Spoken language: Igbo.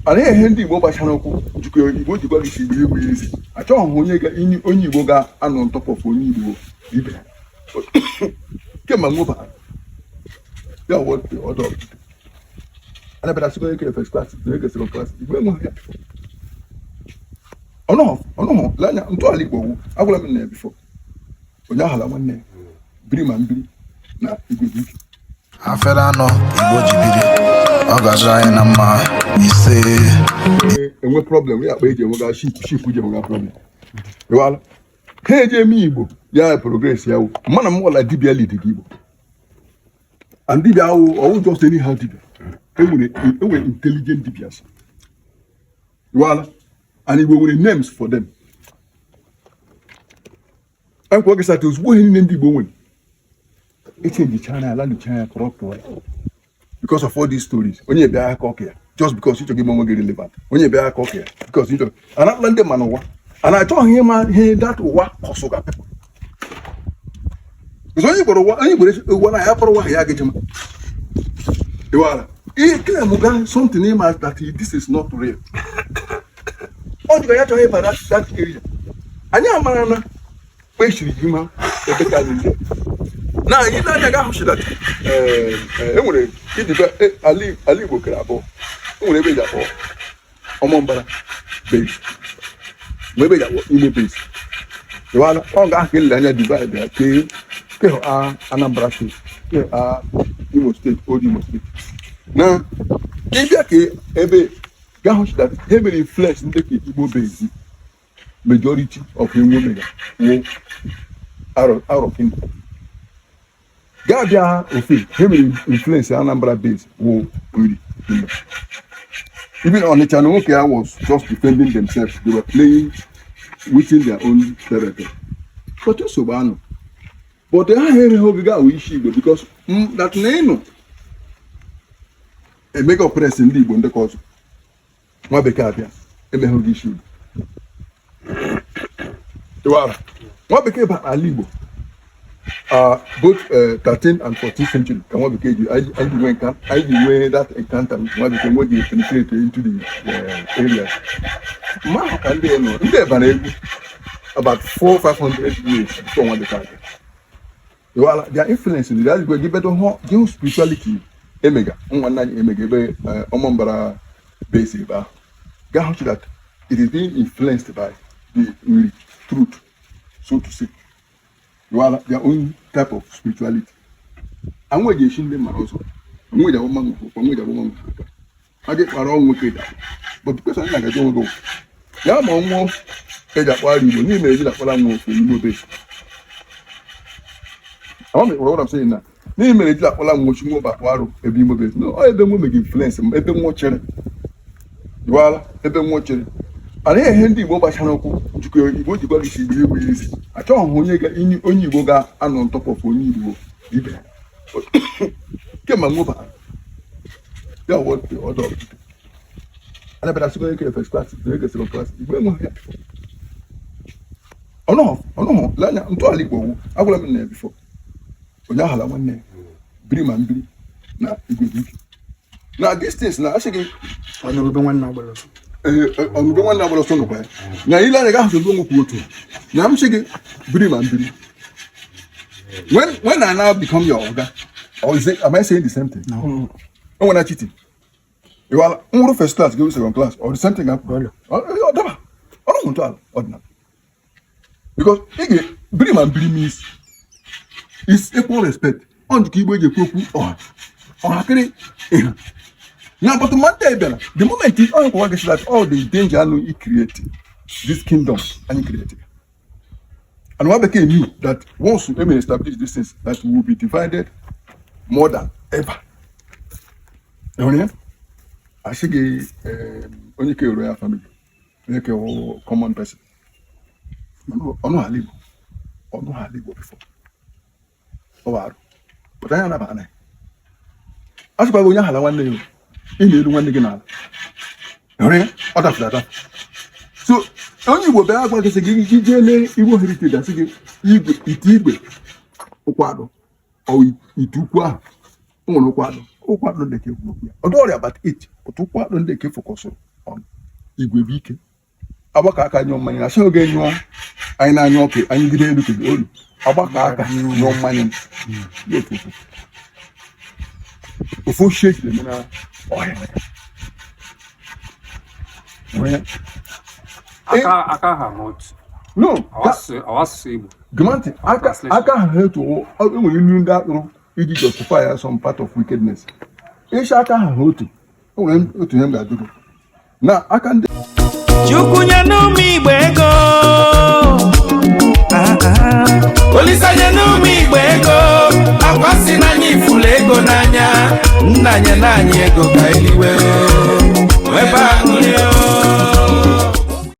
Anaghị ihe ndị Igbo gbachara ụkwụ jikọ Igbo jikwa gị si Igbo egwu ezi. Achọghị m onye Igbo ga-anọ on top of onye Igbo ibe ya. Kemgbe m nwebara ya wụ ọdọ anabata sịkwa onye kere first class na onye second class. Igbo enweghị ya. Ọnụhụ lee anya ntọala Igbo wụ agwara m na ya before, onye ahala nwanne ya biri ma mbiri na igwe bụ ike. Afere anọ Igbo ji biri, ọ ga-adịrị anyị na mma, ise. Enwe problem ya akpa eji enwega ship ji enwega problem. Ịwala ha eji eme Igbo ya progress ya wụ mana m wala dibia lead gị Igbo and dibia awụ ọwụ just anyhow dibia. Enwere intelligent dibias. Ịwala and Igbo nwere names for them. Ekwe gị sata ozugbo ihe niile ndị Igbo nwere echenjicha na ala nyocha ya corrupt ya because of all these stories. Onye bịa aka ọka ya just because ịchọghị ime onwe gị relevant, onye bịa aka ọka ya because ịchọghị anatala ndị ma n'ụwa a na-achọghị ịma ihe that ụwa kọsụga people. Because onye gbara ụwa, onye gbere ụwa na ya kpọrọ ụwa ya ga-ejema. Ịwara ihe claim ga something ịma that this is not real. Ọ dịka ya chọghị ịba that area. Anyị amara na kpechiri ji ma ebe ka anyị ndị na anyị na-anya ga ahụ that enwere idibe ala Igbo kere abụọ. Enwere ebe eji akpọ Ọmọmbara base ma ebe eji akpọ Imo base. Ịwala ọ ga ahụ ka elele anya divide ya kee ke a Anambra State, ke a Imo State, Old Imo State. Na ịbịa ka ebe ga ahụ that ha mere influence ndị ka Igbo base, majority of enwe mega wụ Aro Kingdom. Gaa bịa ofe ha mere influence Anambra base wụ Nri Kingdom. Even Onitsha na nwoke ya was just defending themselves. They were playing within their own territory, but nsogbu anọ, but ha emeghị ogige ahụ isi Igbo because that na ịnụ emega oppress ndị Igbo ndị ka ọzọ. Nwa bekee abịa emeghe oge isi Igbo. Ịwara nwa bekee bara ala Igbo both 13 and 14th century ka nwa bekee ji anyị ji nwee nka anyị ji nwee that encounter with nwa bekee nwe ji penetrate into the areas. Mgbe ahụ ka ndị nọ ndị bara egwu about 400, 500 years before nwa bekee abịa. Ịwala their influence dị adịgwe gị bedo hụ gị hụ spirituality emega nwanne anyị emega ebe Ọmọmbara base ebe ahụ gaa hụ that it is being influenced by the Nri truth, so to say. Ịwala their own type of spirituality. Anwụ eji esi ndị mara ụzọ anwụ eji agba mmanwụ ụkwụ anwụ eji agba mmanwụ aka a gị kpara ọnwụ nwoke eji akpọ. But the question na-agaji onwe gị ya ma ọnwụọ eji akpọ ara Igbo n'ime eji akpọrọ nwa ofe n'ime obe. Ama m what I'm saying na n'ihi mere eji akpọla nwa ochi nwa akpọ arụ ebe Imo base. No, ọ ebe nwa mege influence m ebe nwa chere. Ịwala ebe nwa chere anaghị ihe ndị Igbo gbachara ụkwụ jikọ Igbo jikwa gị si Igbo egwu ezi. Achọghị m onye Igbo ga-anọ on top of onye Igbo ibe ya. Kemgbe m nwebara ya wụ ọdọ anabata sịkwa onye kere first class na onye second class. Igbo enweghị ya. Ọnụhụ lee anya ntọala Igbo wụ agwara m na ya before, onye ahala nwanne ya biri ma mbiri na igwe bụ ike na distance na asị gị. Ọnụrụbe nwanne agbara ọsọ. Ee, ọnụbe nwanne agbara ọsọ nọkwa ya na ile anya ga-ahụ ebe nwekwu otu na m sị gị biri ma mbiri. When I now become your oga, or is it, am I saying the same thing? No. O nwere cheating. Ịwala nwụrụ first class go second class or the same thing happen. Ọ daba ọnụ ntọala ọdịnala because ị ga biri ma mbiri means is equal respect. Ọ njikọ Igbo eji ekwu okwu ọha ọhakịrị ịha na, but mmadụ bịara the moment ọ nkwa gị that all the danger anụ i create this kingdom anyị create. And nwa bekee knew that once we may establish this things that we will be divided more than ever. Ịhụrụ ya asị gị onye ke royal family, onye ke wụ common person. Mana ọnụ ala Igbo, ọnụ ala Igbo before ọ bụ arụ, but anyị anaba anaghị a sịkwa gị onye ahala nwanne ya, ị na-eru nwanne gị n'ala. Hụrụ ya ọ dafere adafe. So onye Igbo bịa agwa gị sị gị iji jee lee Igbo heritage, asị gị igwe ite igwe ụkwado ọ ite ukwu ahụ o nwere ụkwado ụkwado ndị ka ekwu okwu ya ọdụ ọrịa about eight, but ụkwado ndị ka focusụrụ. On igwe bụ ike. Agbakọ aka nyụọ mmanya, asị oge nyụọ anyị na-anyụ ọkụ, anyị gide elu kedu olu agbakọ aka nyụọ mmanya ya ofufu ofu ochie ejiri eme na ọhịa. Nwee. Aka aka ha ma otu. No. Awa asụsụ Igbo. Gee ntị, aka aka ha etu enwere ilu ndị akpụrụ iji justify ya some part of wickedness. Ịcha aka ha otu, o nwere otu ihe m ga-ajụ gị na aka ndị Chukwu nye n'ụmụ Igbo ego. Ah, ah. Olisa nye n'ụmụ Igbo ego, akwa si n'anya ifulu ego n'anya, nna nye n'anya ego ka eliwe.